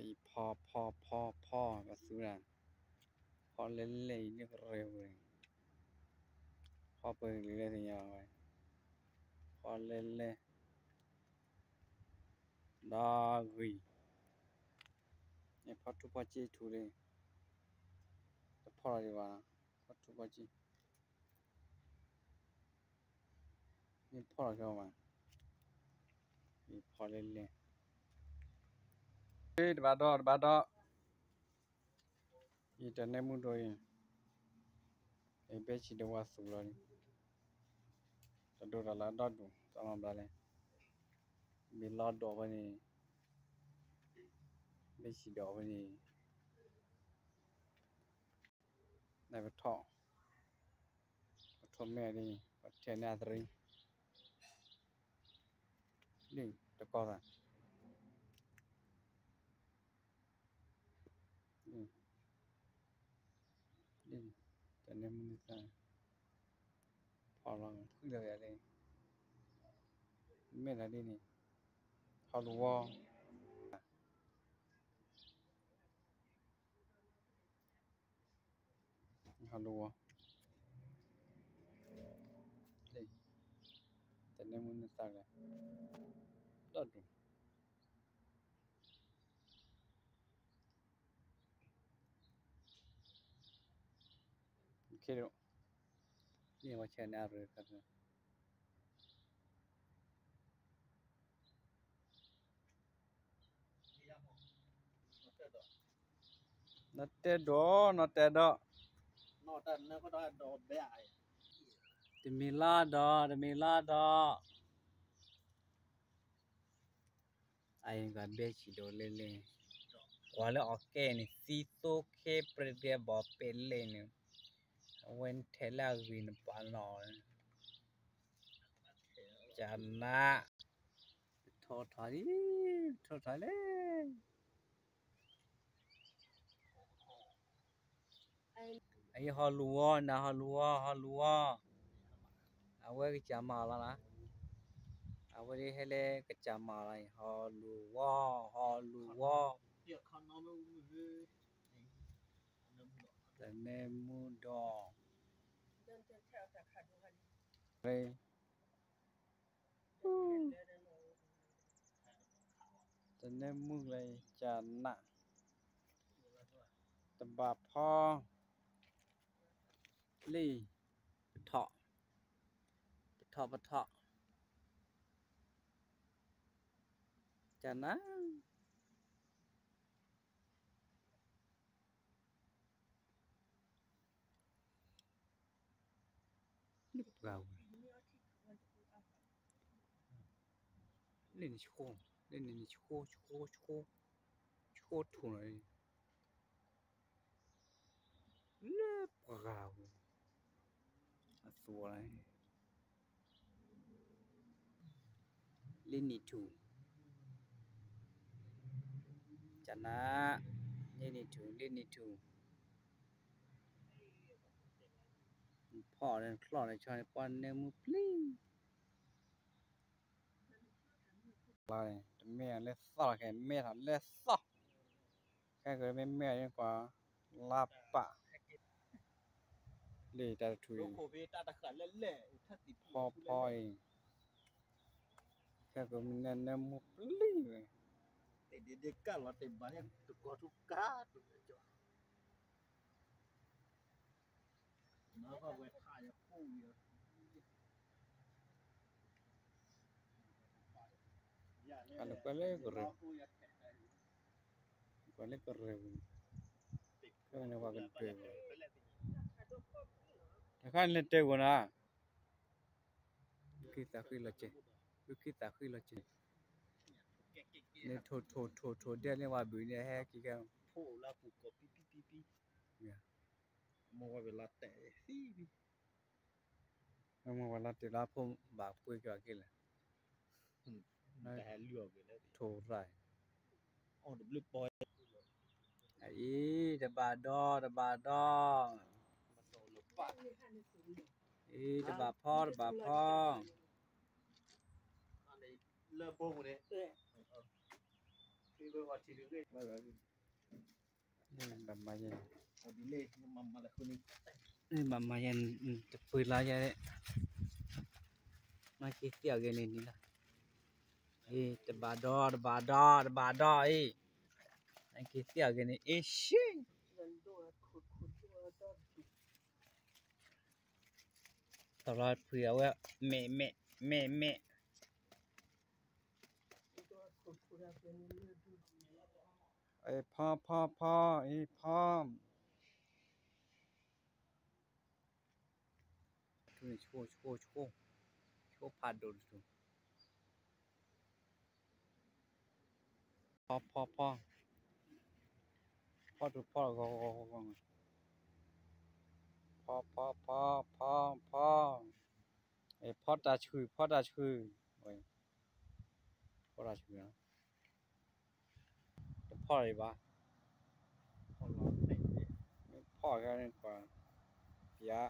ဖီဖီဖီဖီ ပသူဒၣ်, ဖီလဲၣ်လဲၣ်အံၤလၢကရၢပူၤန့ၣ်, ဖီပှဲၤကလံၤလၢသ့ၣ်ညါဝဲ, ဖီလဲၣ်လဲၣ်, ဒီးဂံၢ်, ဖီထူဖီစ့ထူလံ, တဖီလီၤဒံးဘၣ်, ဖီထူဖီစ့ မ့ၢ်ဖီၣ်လီၤခဲအီၤမး, မ့ၢ်ဖီၣ်လဲၣ်လဲၣ်, တဘၣ်ဒီး တဘၣ်ဒီး, ယတနဲမူဒိၣ်အံၤ, ယဘဲဆံးဒိၣ်ဝဲသူၣ်လီၤလံ, တဒိၣ်တၢ်လၢဒီဒူၣ် တၢ်လီၤဘျါလဲၣ်, မ့ၢ်လီၤဒိၣ်ဝဲန့ၣ်, ဘဲဆံးဒိၣ်ဝဲန့ၣ် နပထီၣ်, ပထီၣ်မ့ၢ်ဒ်, ပထဲန့ၢ်အသရံ, ဒ်တကီၢ်သး, ဒ်တန့ၢ်မူနသး, ဖီၣ်လီၤဃံလီၤယၤလံ, မ့ၢ်ဒ်န့ၣ်, ဟီလူၤဝီ ဟီလူၤဝီ, တန့ၢ်မူနသးလၢ, ဒီဒူၣ်, ခဲဒိၣ်, န့ၢ်ဝဲဆဲန့ၣ်အရၢၣ်ခါ နီၢ်တဲဒိၣ်, နီၢ်တဲဒိၣ်, တမံၤလီၤဒီး တမံၤလီၤဒီး, အအံၤကဘဲဆံးဒိၣ်လဲၣ်လဲၣ်, ကွၢ်လၢအီၣ်ကဲန့ၣ် သံသိခဲပြဲဒဲးဘီပဲလဲၣ်န့ၣ်, အဝဲထဲလၢအဂ့ၤနပာ်နီၣ်, ကနၣ်, ပထီၣ်ထီၣ်လံ, ပထီၣ်ထီၣ်လံ အအံၤဟီလူၤဝီ နၤဟီလူၤဝီ ဟီလူၤဝီ, အဝဲကစၢ်မၤလီၤနၤ, အဝဲဒ်ဟဲလၢကစၢ်မၤလီၤ ဟီလူၤဝီ ဟီလူၤဝီ, တနဲမူဒီး တနဲမူလၢကနၣ်, တဘၣ်ဖီ, လံ, ပထီၣ်, ပထီၣ်ပထီၣ်, ကနၣ် လၢပှၤဝဲ, လၢန့ၣ်ဆှိ, လၢန့ၣ်ဆှိ ဆှိ ဆှိ, ဆှိထူၣ်လီၤ, လၢပှၤဝဲ, အသူၣ်လီၤ လ့နံၣ်ထူၣ်, ကနၣ်, လ့နံၣ်ထူၣ် လ့နံၣ်ထူၣ်, ဖီၣ်ဒီးချီၣ်ဒီးဆီန့ၣ် ပှၤနဲမူပျံၤ, တမ့ၢ်လၢသီၣ်ခဲ မဲထီၣ်လၢသီၣ်, ခဲကမ့ၢ်မဲထီၣ်ကွၢ်, လါပာ်, လ့တၢ်တထူၣ်အံၤ, ဖီဖီအံၤ, ခဲကမ့ၢ်နဲမူပျံၤဝဲ, တကီၢ်ထူကါ, ကွၢ်လၢကရၢ, ကွၢ်လၢကရၢပူၤ, ဖဲန့ၣ်ပှၤကဒၢးဝဲ, တခါန့ၣ်တဲဝဲနၤ, ခံသးဃံလီၤစဲး, ခံသးဃံလီၤစဲး, န့ၣ်ထိၣ်ထိၣ်ထိၣ်ထိၣ်ဒဲးန့ၣ်ဝဲဘုးန့ၣ်ဟဲက့ၤခဲ, မိၢ်ဝဲလီၤတဲာ်သံ, မိၢ်ဝဲလီၤတဲာ်လၢဖိဘၣ်ပှ့ၤက့ၤအီၤက့ၤလဲၣ်, ထိၣ်ရၣ်, အံၤ တဘၣ်ဒီး တဘၣ်ဒီး, အံၤ တဘၣ်ဖီ တဘၣ်ဖီ, လၢဘိပူၤန့ၣ် ဘၣ်မၤယဲ, ဘၣ်မၤယဲ, တပှ့ၤလါယဲ, မၤက့ၤသ့ၣ်အီၤဂ့ၤန့ၣ်န့ၣ်လီၤ, တဘၣ်ဒီး တဘၣ်ဒီး တဘၣ်ဒီးအံၤ, မၤက့ၤသ့ၣ်အီၤဂ့ၤန့ၣ် အ့ၣ်ရှ့ သီလီၤဖှံအဝဲ, မဲာ်မဲာ် မဲာ်မဲာ်, ဖီဖီဖီ အ့ၣ်ဖီ, ထူန့ၣ်ဆိဆိဆိ, ဆိဖးဒိၣ်တထူ, ဖီဖီဖီ, ဖီထူဖီဂီၤဂီၤဂီၤဂီၤ, ဖီဖီဖီ ဖီဖီ, ဖီတၢ်ဆှုၣ် ဖီတၢ်ဆှုၣ်, ဖီတၢ်ဆှုၣ်, တဖီၣ်လၢၤဘၣ်, မ့ၢ်ဖီၣ်ခဲန့ၣ်ကွၢ်, ပျါ,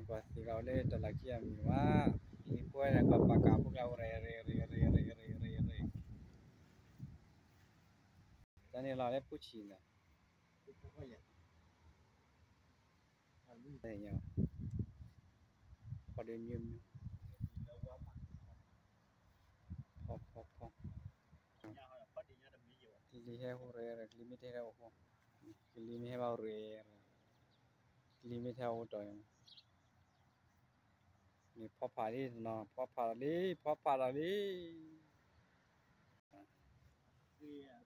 ကွၢ်သ့လီၤလၢတၢ်လီၢ်ခံအမံၤဘၣ်, လံၤကွဲန့ၣ်ကွၢ်ပာ်ကးဖိကျါ ရ့ရ့ရ့ရ့ရ့ရ့ရ့, တၢ်န့ၣ်လီၤလၢပူၤဆံးန့ၣ်, ဖီဒမ့ၢ်မ့ၢ်, ဖီဖီဖီ, ကလံၤဟဲဟူးရ့ရ့ ကလံၤမ့ၢ်ထဲဟဲအိၣ်ဃိ, ကလံၤမ့ၢ်ဟဲဘၣ်ရ့ရ့, ကလံၤမ့ၢ်ထဲအိၣ်တီၤ, န့ၣ်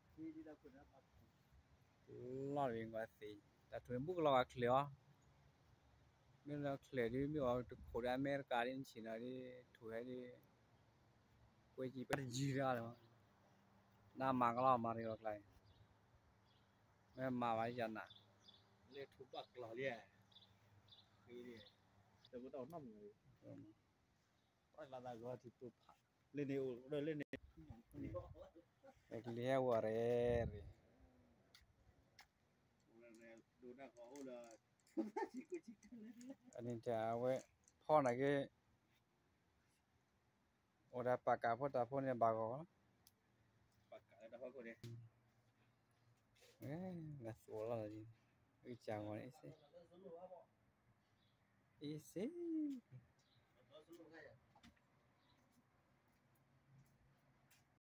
ဖီဖးလံတနီၤ ဖီဖးလံ ဖီဖးလံ, လီၢ်တဘ့ၣ်ကွၢ်သ့, တၢ်ထူၣ်န့ၣ်ဘူးကလီၤဂာ်ချၢးအီၤ, မ့ၢ်လီၤချၢးဒ်မ့ၢ်အီၤတခိၣ်ဒီးအမဲရကၤဒ်နဆံးနီၤဒ် ထူၣ်ဟဲဒ်, ကွဲးကံပတယုၢ်ဒၣ်လီၤ, နမၤကလီၤမၤရ့လီၤကျါ, မ့ၢ်မၤဘၣ်ယၤနၤ, လၢထူၣ်ဘၣ်ကလီၤလံ, ဃ့လံ, တၢ်ကတီၢ်နီၣ်မုၢ်, လၢန့ၣ်အိၣ်လၢန့ၣ်, ကလံၤဟဲဝဲရ့ရ့, အန့ၣ်တၢ်အဝဲ, ဖီနာ်က့, အိၣ်ဒီးပာ်ကးဖိတၢ်ဖိန့ၣ် ဘၣ်ဂီၢ်လီၤ, နသိးလီၤ, အကစၢ်ဂီၢ်န့ၣ်, အ့ၣ်စ့, အ့ၣ်စ့,